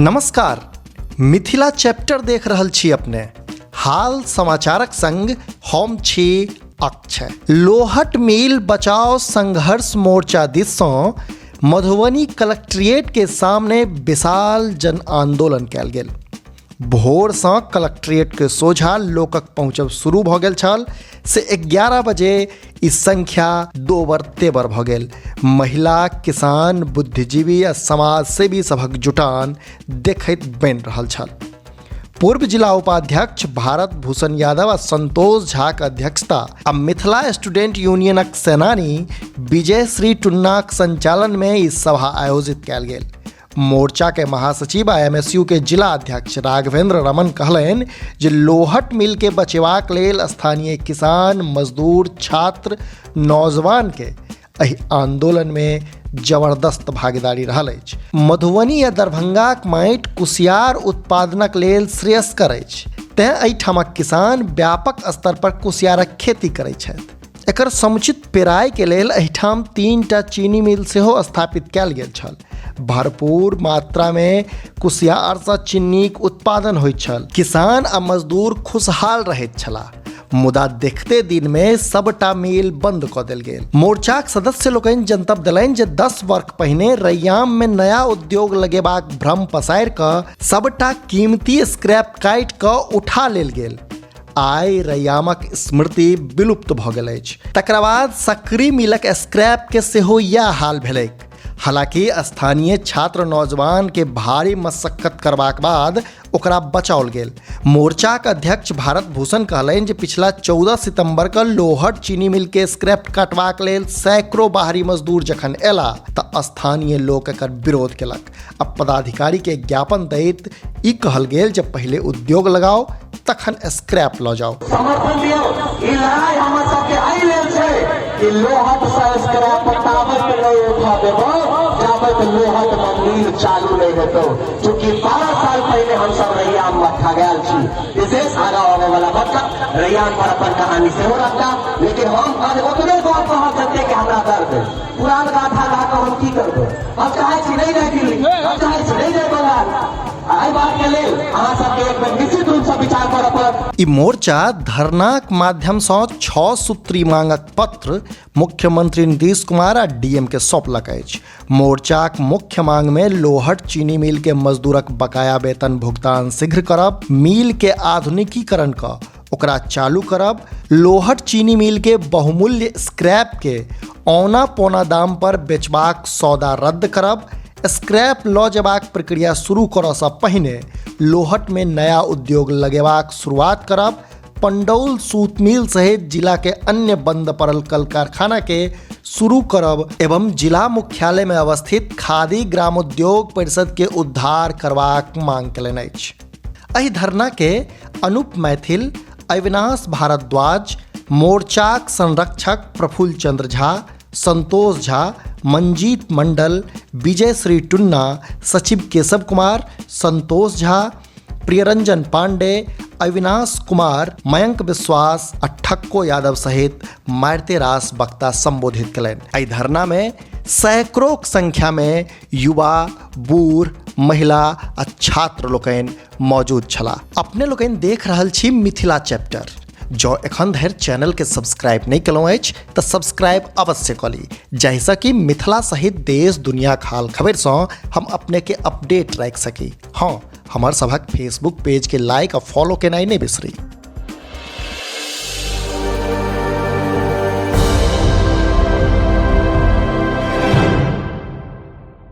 नमस्कार, मिथिला चैप्टर देख रहल छी अपने। हाल समाचारक संग हम छी अक्षय। लोहट मिल बचाओ संघर्ष मोर्चा दिस सँ मधुबनी कलेक्ट्रिएट के सामने विशाल जन आंदोलन कयल गेल। भोरसँ कलेक्ट्रिएटके सोझा लोकक पहुँचब शुरू भऽ गेल छल, से 11 बजे ई संख्या दोबर तेबर भऽ गेल। महिला, किसान, बुद्धिजीवी आ समाजसेवी सभक जुटान देखैत बनि रहल छल। पूर्व जिला उपाध्यक्ष भारत भूषण यादव आ संतोष झाक अध्यक्षता आ मिथिला स्टूडेंट यूनियनक सेनानी विजय श्री टुन्नाक संचालनमे ई सभा आयोजित कयल गेल। मोर्चा के महासचिव आ एमएसयू के जिला अध्यक्ष राघवेंद्र रमन कहलनि जे लोहट मिल के बचेबाक लेल स्थानीय किसान, मजदूर, छात्र, नौजवान के एहि आंदोलन में जबरदस्त भागीदारी रहल अछि। मधुबनी आ दरभंगाक माटि कुसियार उत्पादनक लेल श्रेयस्कर अछि, तें एहिठामक किसान व्यापक स्तर पर कुसियारक खेती करैत छथि। एकर समुचित पेराई के लेल एहिठाम 3टा चीनी मिल सेहो स्थापित कयल गेल छल। भरपूर मात्रा में कुसियारसँ चिन्नीक उत्पादन होइत छल। किसान आ मजदूर खुशहाल रहैत छलाह, मुदा देखते दिन में सबटा मिल बंद कऽ देल गेल। मोर्चाक सदस्य लोकनि जनतब देलनि जे 10 वर्ष पहिने रैयाम में नया उद्योग लगेबाक भ्रम पसारि कऽ सबटा कीमती स्क्रैप काटि कऽ उठा लेल गेल। आइ रैयामक स्मृति विलुप्त भऽ गेल अछि। तकरा बाद सकरी मिलक स्क्रैप के सेहो इएह हाल भेलैक। हालांकि स्थानीय छात्र नौजवान के भारी मशक्कत करबाक बाद ओकरा बचाओल गेल। मोर्चाक अध्यक्ष भारत भूषण कहलनि जे पिछला 14 सितंबर के लोहट चीनी मिल के स्क्रैप काटबाक लेल सैकड़ों बाहरी मजदूर जखन एला तऽ स्थानीय लोक एकर विरोध केलक आ पदाधिकारी के ज्ञापन दैत ई कहल गेल जे पहिले उद्योग लगाओ तखन स्क्रैप लऽ जाउ। समर्थन दियौ। ई लड़ाई हमर सबके एहि लेल छै कि लोहट से स्क्रैप ताबत नहि उठा देबो जाबत लोहट में मिल चालू नहीं हेतौ। चूँकि 12 साल पहले हम सब रैयाम में ठगायल छी, विशेष आगा आवे वाला बच्चा रैयाम पर अपन कहानी सेहो रखता, लेकिन हम आज ओतने गप कहब जते कि हमरा दर्द है। पुरान गाथा गा कऽ हम की करबै? हम चाहै छी नहीं जाय दिल्ली, हम चाहै छी नहीं जाय बंगाल। एहि बात के लेल अहाँ सबके एक बेर निश्चित रूप से विचार करऽ पड़त। ई मोर्चा धरनाक माध्यमसँ 6 सूत्री मांगक पत्र मुख्यमंत्री नीतीश कुमार आ डीएम के सौंपलक अछि। मोर्चाक मुख्य मांग में लोहट चीनी मिल के मजदूरक बकाया वेतन भुगतान शीघ्र करब, मिल के आधुनिकीकरण कऽ ओकरा चालू करब, लोहट चीनी मिल के बहुमूल्य स्क्रैप के औना पौना दाम पर बेचबाक सौदा रद्द करब, स्क्रैप लऽ जेबाक प्रक्रिया शुरू करऽसँ पहिने लोहट में नया उद्योग लगेबाक शुरुआत करब, पंडौल सूत मिल सहित जिला के अन्य बंद पड़ल कल कारखाना के शुरू करब एवं जिला मुख्यालय में अवस्थित खादी ग्रामोद्योग परिषद के उद्धार करबाक मांग केलनि अछि। एहि धरना के अनूप मैथिल, अविनाश भारद्वाज, मोर्चाक संरक्षक प्रफुल्ल चंद्र झा, संतोष झा, मंजीत मंडल, विजय श्री टुन्ना, सचिव केशव कुमार, संतोष झा, प्रियरंजन पांडे, अविनाश कुमार, मयंक विश्वास आ ठक्को यादव सहित मारिते रास वक्ता संबोधित केलनि। एहि धरना में सैकड़ों संख्या में युवा, बूढ़, महिला आ छात्र लोकनि मौजूद छलाह। अपने लोकनि देख रहल छी मिथिला चैप्टर। जँ एखन धरि चैनल के सब्सक्राइब नहि केलहुँ अछि तऽ सब्सक्राइब अवश्य कऽ ली, जाहिसँ कि मिथिला सहित देश दुनियाक हाल खबरिसँ हम अपने के अपडेट राखि सकी। हँ, हमर सभक फेसबुक पेज के लाइक आ फॉलो केनाइ नहि बिसरी।